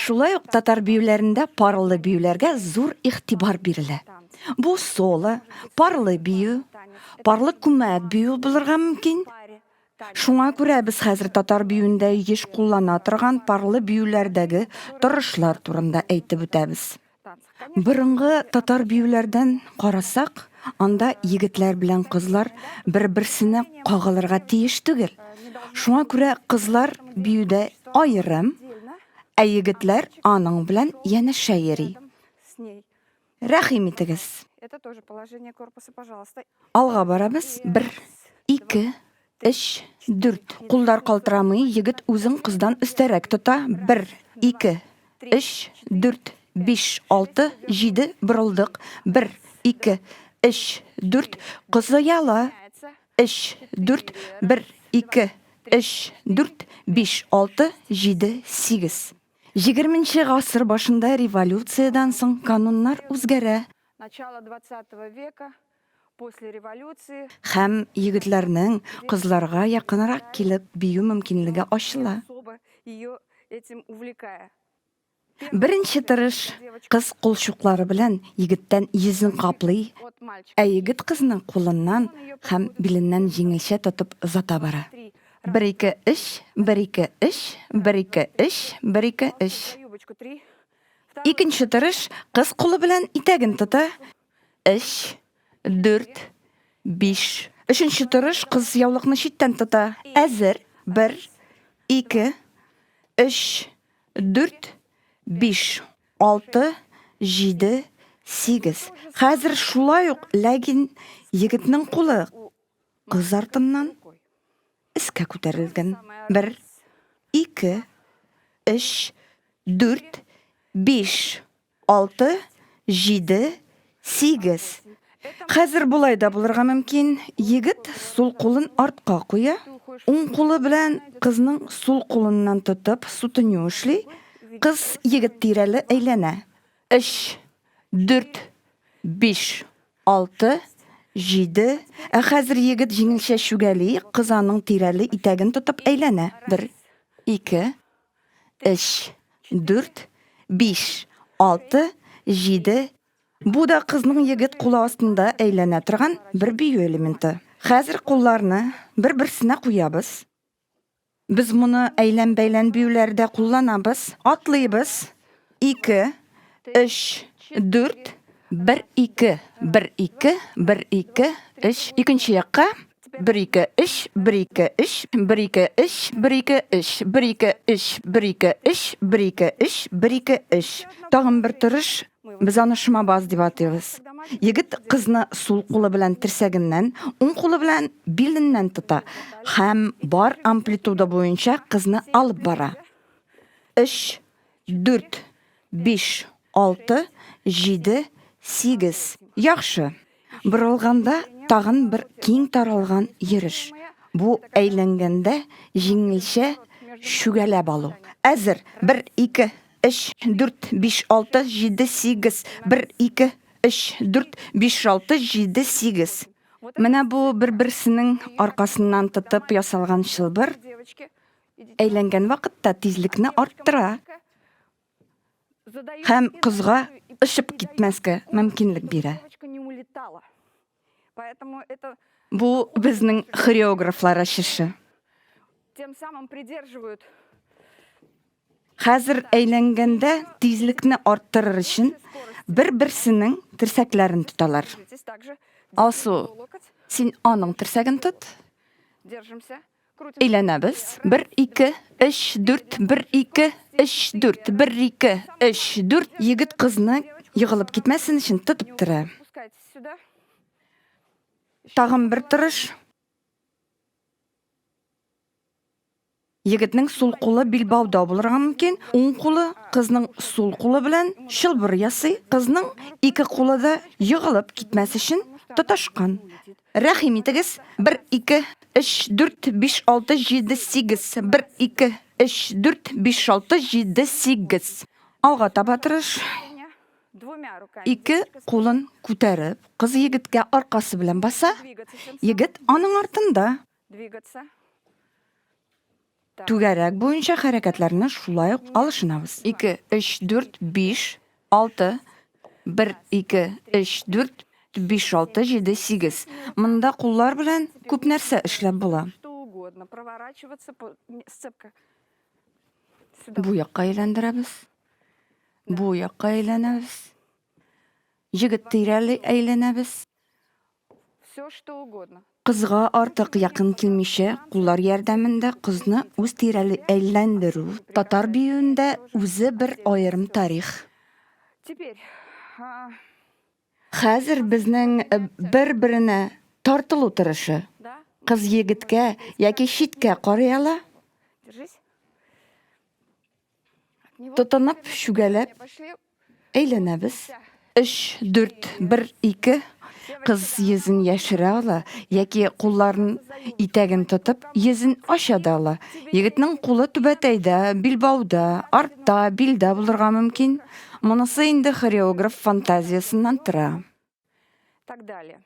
Шулай ук татар биюләрендә парлы биюләргә зур игътибар бирелә. Бу соло, парлы бию, парлы күмәк бию булырга мөмкин. Шуңа күрә без хәзер татар биюендә еш куллана торган парлы биюләрдәге торышлар турында әйтеп үтәбез. Борынгы татар биюләрдән карасак, анда егетләр белән кызлар бер-берсенә кагылырга тиеш түгел. Шуңа күрә кызлар биюдә аерым, ә егетләр аның белән янәшә йөри. Рәхим итегез. Это тоже положение корпуса, пожалуйста. Алга барабыз. Бер, ике, өч, дүрт. Куллар калтырамый, егет үзен кыздан өстәрәк тота. Бер, ике, өч, дүрт, биш, алты, җиде, борылдык. Бер, ике, өч, дүрт. Кыз ояла. Өч, дүрт, бер, ике, өч, дүрт, биш, алты, җиде, сигез. Егерменче гасыр башында революциядән соң кануннар үзгәрә. Һәм егетләрнең кызларга якынрак килеп бию мөмкинлеге ачыла. Беренче тырыш, кыз кул чуклары белән егеттән йөзен каплый, ә егет кызның кулыннан һәм биленнән җиңелчә тотып озата бара. Бер, ике, өч, бер, ике, өч, бер, ике, өч, бер, ике, өч. Икенче тырыш, кыз кулы белән итәген тота. Өч, дүрт, биш. Өченче тырыш, кыз яулыкны читтән тота. Әзер. Бер, ике, өч, дүрт, биш, алты, җиде, сигез. Хәзер шулай ук, ләкин егетнең кулы кыз артыннан өскә күтәрелгән. Бер, ике, өч, дүрт, биш, алты, җиде, сигез. Хәзер болай да булырга мөмкин. Егет сул кулын артка куя, уң кулы белән кызның сул кулыннан тотып сутеню эшли, кыз егет тирәле әйләнә. Өч, дүрт, биш, алты, җиде. Ә хәзер егет җиңелчә чүгәли, кыз аның тирәле итәген тотып әйләнә. Бер, ике, өч, дүрт, биш, алты, җиде. Бу да кызның егет кулы астында әйләнә торган бер бию элементы. Хәзер кулларны бер-берсенә куябыз. Без моны әйлән-бәйлән биюләрдә кулланабыз. Атлыйбыз. Ике, өч, дүрт, бер, ике, бер, ике, бер, ике, өч. Икенче якка. Бер, ике, өч, бер, ике, өч, бер, ике, өч, бер, ике, өч, бер, ике, өч, бер, ике, өч, бер, ике, өч, бер, ике, өч. Тагын бер торыш. Без аны шомабаз дип атыйбыз. Егет кызны сул кулы белән терсәгеннән, уң кулы белән биленнән тота һәм бар амплитуда буенча кызны алып бара. Өч, дүрт, биш, алты, җиде, сигез. Яхшы. Борылганда тагын бер киң таралган йөреш. Бу әйләнгәндә җиңелчә чүгәләп алу. Әзер. Бер, ике, өч, дүрт, биш, алты, җиде, сигез. Бер, ике, өч, дүрт, биш, алты, җиде, сигез. Менә бу бер-берсенең аркасыннан тотып ясалган чылбыр әйләнгән вакытта тизлекне арттыра. Һәм кызга очып китмәскә мөмкинлек бирә. Бу безнең хореографлар ачышы. Хәзер әйләнгәндә тизлекне арттырыр өчен бер-берсенең терсәкләрен тоталар. Алсу, син аның терсәген тот. Әйләнәбез. Бер, ике, өч, дүрт, бер, ике, өч, дүрт, бер, ике, өч, дүрт. Егет кызны егылып китмәсен өчен тотып тора. Тагын бер тырыш. Егетнең сул кулы билбауда булырга мөмкин, уң кулы кызның сул кулы белән чылбыр ясый. Кызның ике кулы да егылып китмәс өчен тоташкан. Рәхим итегез, бер, ике, өч, дүрт, биш, алты, җиде, сигез. Бер, ике, өч, дүрт, биш, алты, җиде, сигез. Алга таба тырыш. Ике кулын күтәреп, кыз егеткә аркасы белән баса, егет аның артында. Түгәрәк буенча хәрәкәтләрне шулай ук алышынабыз. 2, 3, 4, 5, 6, 1, 2, 3, 4, 5, 6, 7, 8. Монда куллар белән күп нәрсә эшләп була. Бу якка әйләндерәбез. Бу якка әйләнәбез. Егет тирәли әйләнәбез. Кызга артык якын килмичә, куллар ярдәмендә кызны үз тирәли әйләндерү татар биюендә үзе бер аерым тарих. Хәзер безнең бер-беренә тартылу тырышы. Кыз егеткә яки читкә карый ала. Тотынып, чүгәләп әйләнәбез. Өч, дүрт, бер, ике. Кыз йөзен яшерә ала яки кулларын итәген тотып, йөзен ача да ала. Егетнең кулы түбәтәйдә, билбауда, артта, билдә булырга мөмкин. Монысы инде хореограф фантазиясеннән тора. Так далее.